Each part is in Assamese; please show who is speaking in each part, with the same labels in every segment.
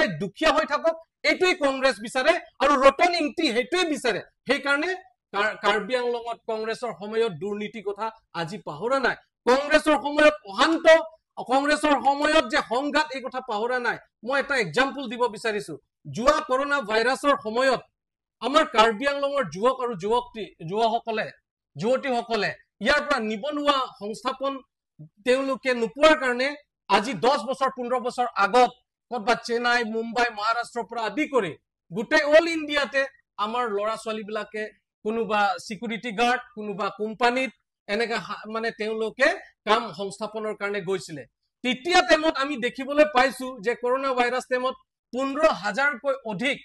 Speaker 1: দুখীয়া হৈ থাকক, এইটোৱে কংগ্ৰেছ বিচাৰে আৰু ৰতন ইংতি সেইটোৱে বিচাৰে। সেইকাৰণে কাৰ্বি আংলঙত কংগ্ৰেছৰ সময়ত দুৰ্নীতি কথা আজি পাহৰা নাই, কংগ্ৰেছৰ সময়ত অশান্ত, কংগ্ৰেছৰ সময়ত যে সংঘাত, এই কথা পাহৰা নাই। মই এটা এক্সাম্পল দিব বিচাৰিছো। যোৱা কৰোণা ভাইৰাছৰ সময়ত আমাৰ কাৰ্বি আংলঙৰ যুৱক আৰু যুৱকসকলে, যুৱতীসকলে ইয়াৰ পৰা নিবনুৱা সংস্থাপন তেওঁলোকে নোপোৱাৰ কাৰণে আজি 10 বছৰ 15 বছৰ আগত ক'ৰবাত চেন্নাই, মুম্বাই, মহাৰাষ্ট্ৰৰ পৰা আদি কৰি গোটেই অল ইণ্ডিয়াতে আমাৰ ল'ৰা ছোৱালীবিলাকে কোনোবা চিকিউৰিটি গাৰ্ড, কোনোবা কোম্পানীত এনেকে মানে তেওঁলোকে কাম সংস্থাপনৰ কাৰণে গৈছিলে। তেতিয়া টাইমত আমি দেখিবলৈ পাইছো যে কৰোণা ভাইৰাছ টাইমত 15 হাজাৰকৈ অধিক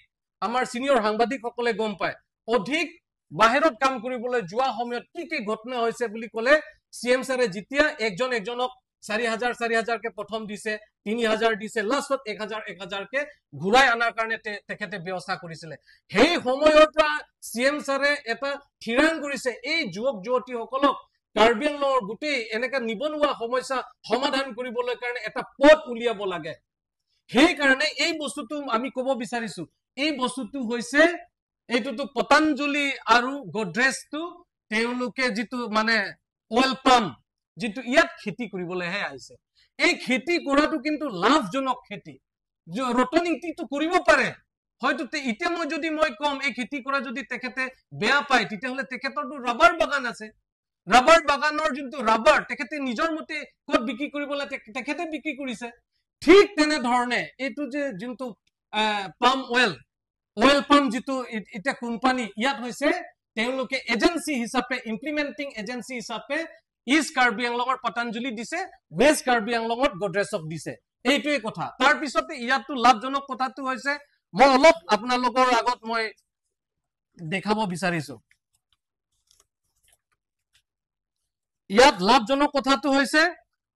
Speaker 1: আমাৰ চিনিয়ৰ সাংবাদিকসকলে গম পায়, অধিক বাহিৰত কাম কৰিবলৈ যোৱা সময়ত কি কি ঘটনা হৈছে বুলি ক'লে চি এম ছাৰে যেতিয়া একজন একজনক 4000 4000কে প্ৰথম দিছে, 3000 দিছে, লাষ্টত 1000 1000কে ঘূৰাই অনাৰ কাৰণে তেখেতে ব্যৱস্থা কৰিছিলে। সেই সময়ৰ পৰা চি এম ছাৰে এটা থিৰাং কৰিছে, এই যুৱক যুৱতীসকলক কাৰ্বি আংলঙৰ গোটেই এনেকা নিবনুৱা সমস্যা সমাধান কৰিবলৈ কাৰণে এটা পথ উলিয়াব লাগে। সেইকাৰণে এই বস্তুটো আমি ক'ব বিচাৰিছো, এই বস্তুটো হৈছে এইটোতো পতঞ্জলি আৰু গডৰেজটো তেওঁলোকে যিটো মানে অইল পাম যিটো ইয়াত খেতি কৰিবলৈহে আহিছে, এই খেতি কৰাটো কিন্তু লাভজনক খেতি। ৰতন ইংতিটো কৰিব পাৰে হয়তো, এতিয়া মই যদি মই কম এই খেতি কৰা যদি তেখেতে বেয়া পায়, তেতিয়াহ'লে তেখেতৰতো ৰাবাৰ বাগান আছে, ৰাবাৰ বাগানৰ যোনটো ৰাবাৰ তেখেতে নিজৰ মতে ক'ত বিক্ৰী কৰিবলৈ তেখেতে বিক্ৰী কৰিছে। ঠিক তেনেধৰণে এইটো যে যোনটো পাম অইল, অইল পাম যিটো এতিয়া কোম্পানী ইয়াত হৈছে, তেওঁলোকে এজেঞ্চি হিচাপে, ইমপ্লিমেণ্টিং এজেঞ্চি হিচাপে ইষ্ট কাৰ্বি আংলঙৰ পতঞ্জলি দিছে, ৱেষ্ট কাৰ্বি আংলঙত গডৰেজক দিছে, এইটোৱে কথা। তাৰপিছতে ইয়াতো লাভজনক কথাটো হৈছে, মই অলপ আপোনালোকৰ আগত মই দেখাব বিচাৰিছো, ইয়াত লাভজনক কথাটো হৈছে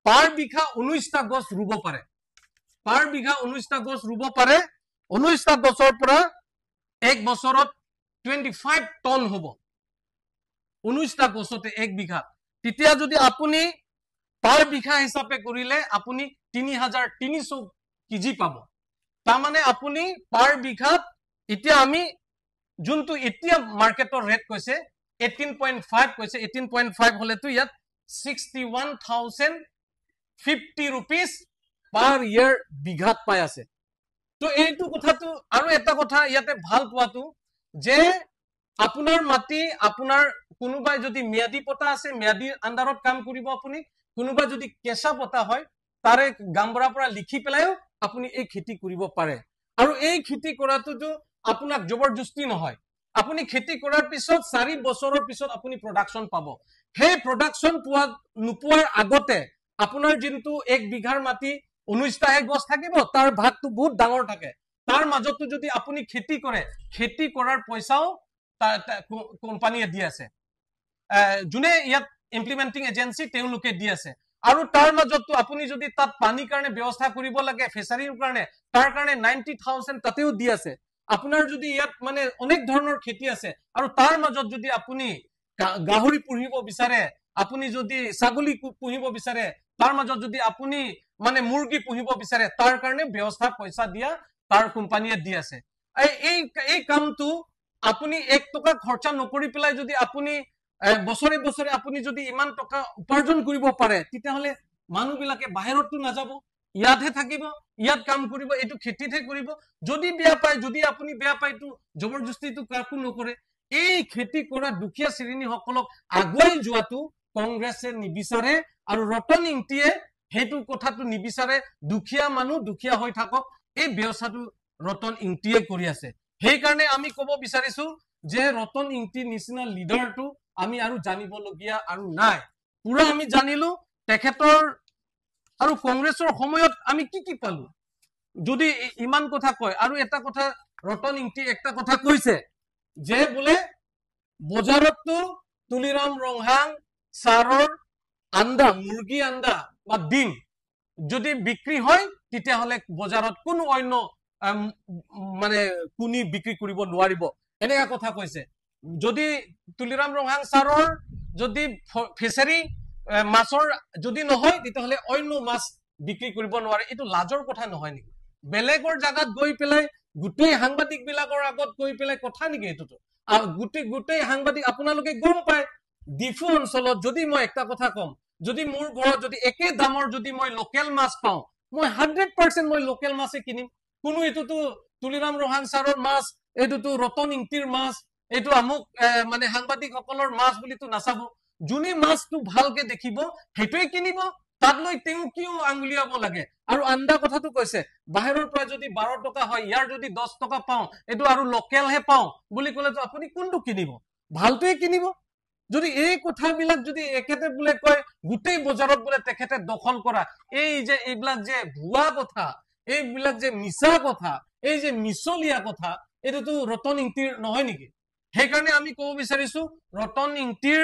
Speaker 1: পাৰ বিঘা 19টা গছ ৰুব পাৰে, পাৰ বিঘা 19টা গছ ৰুব পাৰে। 19টা গছৰ পৰা এক বছৰত 25 টন হ'ব, 19টা গছতে এক বিঘা। তেতিয়া যদি আপুনি পাৰ বিঘা হিচাপে কৰিলে আপুনি 3300 কেজি পাব। তাৰমানে আপুনি পাৰ বিঘাত এতিয়া আমি যোনটো এতিয়া মাৰ্কেটৰ ৰেট কৈছে 18.5 কৈছে, 18.5 হলেতো ইয়াত 61,050 ৰুপিজ পাৰ ইয়াৰ বিঘাত পাই আছে। তো এইটো কথাটো আৰু এটা কথা ইয়াতে ভাল পোৱাটো যে আপোনাৰ মাটি আপোনাৰ কোনোবাই যদি ম্যাদী পতা আছে, ম্যাদীৰ আণ্ডাৰত কাম কৰিব আপুনি, কোনোবা যদি কেঁচা পতা হয় তাৰে গামবুঢ়াৰ পৰা লিখি পেলাইও আপুনি এই খেতি কৰিব পাৰে। আৰু এই খেতি কৰাটোতো আপোনাক জবৰদস্তি নহয়, আপুনি খেতি কৰাৰ পিছত 4 বছৰৰ পিছত আপুনি প্ৰডাকশ্যন পাব। সেই প্ৰডাকশ্যন পোৱা নোপোৱাৰ আগতে আপোনাৰ যোনটো এক বিঘাৰ মাটি 19টাহে গছ থাকিব, তাৰ ভাগটো বহুত ডাঙৰ থাকে, তাৰ মাজতো যদি আপুনি খেতি কৰে, খেতি কৰাৰ পইচাও কোম্পানীয়ে দি আছে, যোনে ইয়াত ইমপ্লিমেণ্টিং এজেঞ্চি তেওঁলোকে দি আছে। আৰু তাৰ মাজতো আপুনি যদি তাত পানীৰ কাৰণে ব্যৱস্থা কৰিব লাগে, ফিচাৰীৰ কাৰণে, তাৰ কাৰণে 90,000 তাতেও দি আছে। আপোনাৰ যদি ইয়াত মানে অনেক ধৰণৰ খেতি আছে আৰু তাৰ মাজত যদি আপুনি গাহৰি পুহিব বিচাৰে, আপুনি যদি ছাগলী পুহিব বিচাৰে, তাৰ মাজত যদি আপুনি মানে মুৰ্গী পুহিব বিচাৰে, তাৰ কাৰণে ব্যৱস্থা পইচা দিয়া তাৰ কোম্পানীয়ে দি আছে। এই কামটো আপুনি 1 টকা খৰচা নকৰি পেলাই যদি আপুনি বছৰে বছৰে আপুনি যদি ইমান টকা উপাৰ্জন কৰিব পাৰে, তেতিয়াহ'লে মানুহবিলাকে বাহিৰততো নাযাব, ইয়াতহে থাকিব, ইয়াত কাম কৰিব, এইটো খেতিতহে কৰিব। যদি বেয়া পায়, যদি আপুনি বেয়া পায়, তো জবৰদস্তিটো কাকো নকৰে। এই খেতি কৰা দুখীয়া শ্ৰেণীসকলক আগুৱাই যোৱাটো কংগ্ৰেছে নিবিচাৰে আৰু ৰতন ইংতিয়ে সেইটো কথাটো নিবিচাৰে। দুখীয়া মানুহ দুখীয়া হৈ থাকক, এই ব্যৱস্থাটো ৰতন ইংতিয়ে কৰি আছে। সেইকাৰণে আমি ক'ব বিচাৰিছো যে ৰতন ইংতিৰ নিচিনা লিডাৰটো আমি আৰু জানিবলগীয়া আৰু নাই। পুৰা আমি জানিলো তেখেতৰ আৰু কংগ্ৰেছৰ সময়ত আমি কি কি পালো। যদি ইমান কথা কয়, আৰু এটা কথা ৰতন ইংতি একটা কথা কৈছে যে বোলে বজাৰততো তুলিৰাম ৰংহাং ছাৰৰ আন্দা, মুৰ্গী আন্দা বা ডিম যদি বিক্ৰী হয়, তেতিয়াহ'লে বজাৰত কোনো অন্য মানে কোনি বিক্ৰী কৰিব নোৱাৰিব, এনেকা কথা কৈছে। যদি তুলিৰাম ৰংহাং ছাৰৰ যদি ফিচাৰী মাছৰ যদি নহয়, তেতিয়াহ'লে অন্য মাছ বিক্ৰী কৰিব নোৱাৰে। এইটো লাজৰ কথা নহয় নেকি? বেলেগৰ জাগাত গৈ পেলাই গোটেই সাংবাদিক বিলাকৰ আগত গৈ পেলাই কথা নেকি এইটোতো? গোটেই সাংবাদিক আপোনালোকে গম পায়। ডিফু অঞ্চলত যদি মই একটা কথা কম, যদি মোৰ ঘৰত যদি একে দামৰ যদি মই লোকেল মাছ পাওঁ, মই 100% মই লোকেল মাছে কিনিম। কোনো এইটোতো তুলিৰাম ৰহাং ছাৰৰ মাছ, এইটোতো ৰতন ইংতিৰ মাছ, এইটো আমুক মানে সাংবাদিকসকলৰ মাছ বুলিতো নাচাব। যোনে মাছটো ভালকে দেখিব সেইটোৱে কিনিব, তাত লৈ তেওঁ কিয় আঙুলিয়াব লাগে? আৰু আন্দা কথাটো কৈছে, বাহিৰৰ পৰা যদি 12 টকা হয়, ইয়াৰ যদি 10 টকা পাওঁ, এইটো আৰু লোকেলহে পাওঁ বুলি ক'লেতো আপুনি কোনটো কিনিব? ভালটোৱে কিনিব। যদি এই কথাবিলাক যদি এখেতে বোলে কয় গোটেই বজাৰত বোলে তেখেতে দখল কৰা, এই যে এইবিলাক যে ভুৱা কথা, এইবিলাক যে মিছা কথা, এই যে মিছলীয়া কথা, এইটোতো ৰতন ইংতিৰ নহয় নেকি? সেইকাৰণে আমি ক'ব বিচাৰিছো, ৰতন ইংতিৰ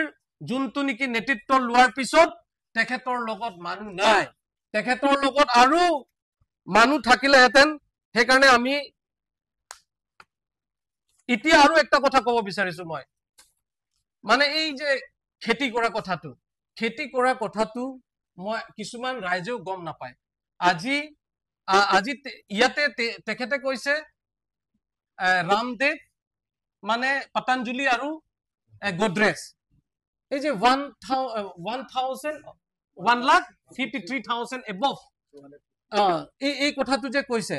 Speaker 1: যোনটো নেকি নেতৃত্ব লোৱাৰ পিছত তেখেতৰ লগত মানুহ নাই, তেখেতৰ লগত আৰু মানুহ থাকিলেহেঁতেন। সেইকাৰণে আমি এতিয়া আৰু একটা কথা ক'ব বিচাৰিছো মই, মানে এই যে খেতি কৰা কথাটো, মই কিছুমান ৰাইজেও গম নাপায়। আজি আজি ইয়াতে তেখেতে কৈছে ৰামদেৱ মানে পতঞ্জলি আৰু গোদৰেজ, এই যে 1,53,000 এবভ, এই কথাটো যে কৈছে,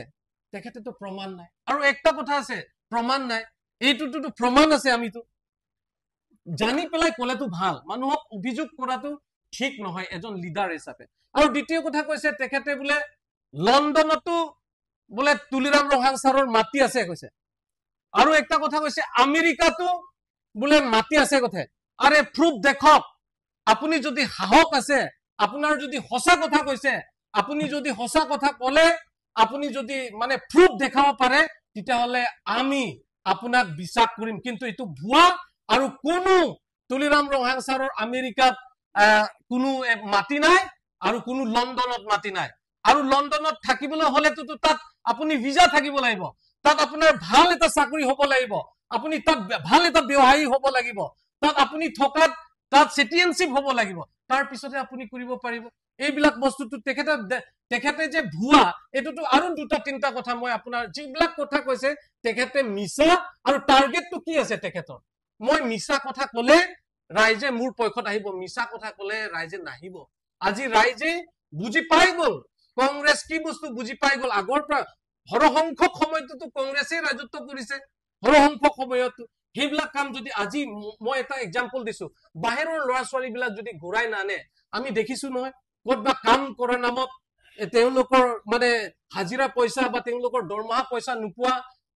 Speaker 1: তেখেতেতো প্ৰমাণ নাই। আৰু একটা কথা আছে, প্ৰমাণ নাই, এইটোতো প্ৰমাণ আছে। আমিতো জানি পেলাই ক'লেতো ভাল, মানুহক অভিযোগ কৰাটো ঠিক নহয় এজন লিডাৰ হিচাপে। আৰু দ্বিতীয় কথা কৈছে তেখেতে বোলে লণ্ডনতো বোলে তুলিৰাম ৰহাং ছাৰৰ মাটি আছে কৈছে। আৰু একটা কথা কৈছে আমেৰিকাতো বোলে মাটি আছে কথা। আৰে প্ৰুফ দেখক, আপুনি যদি সাহস আছে, আপোনাৰ যদি সঁচা কথা কৈছে, আপুনি যদি সঁচা কথা ক'লে, আপুনি যদি মানে প্ৰুফ দেখাব পাৰে, তেতিয়াহ'লে আমি আপোনাক বিশ্বাস কৰিম। কিন্তু এইটো ভুৱা। আৰু কোনো তুলিৰাম ৰহাং ছাৰৰ আমেৰিকাত কোনো মাটি নাই, আৰু কোনো লণ্ডনত মাটি নাই। আৰু লণ্ডনত থাকিবলৈ হ'লেতো তাত আপুনি ভিজা থাকিব লাগিব, তাত আপোনাৰ ভাল এটা চাকৰি হ'ব লাগিব, আপুনি তাত ভাল এটা ব্যৱসায়ী হ'ব লাগিব, তাত আপুনি থকাত তাত চিটিজেনশ্বিপ হ'ব লাগিব, তাৰ পিছতে আপুনি কৰিব পাৰিব। এইবিলাক বস্তুটো তেখেতে যে ভুৱা, এইটোতো আৰু দুটা তিনিটা কথা মই আপোনাৰ যিবিলাক কথা কৈছে তেখেতে মিছা। আৰু টাৰ্গেটটো কি আছে তেখেতৰ? মই মিছা কথা ক'লে ৰাইজে মোৰ পক্ষত আহিব, মিছা কথা ক'লে ৰাইজে নাহিব। আজি ৰাইজে বুজি পাই গ'ল কংগ্ৰেছ কি বস্তু, বুজি পাই গ'ল। আগৰ পৰা সৰহসংখ্যক সময়টোতো কংগ্ৰেছে ৰাজত্ব কৰিছে, সৰহসংখ্যক সময়তো সেইবিলাক কাম যদি আজি মই এটা এক্সাম্পল দিছো, বাহিৰৰ ল'ৰা ছোৱালী বিলাক যদি ঘূৰাই নানে, আমি দেখিছো নহয় ক'তবা কাম কৰাৰ নামত তেওঁলোকৰ মানে হাজিৰা পইচা বা তেওঁলোকৰ দৰমহা পইচা নোপোৱা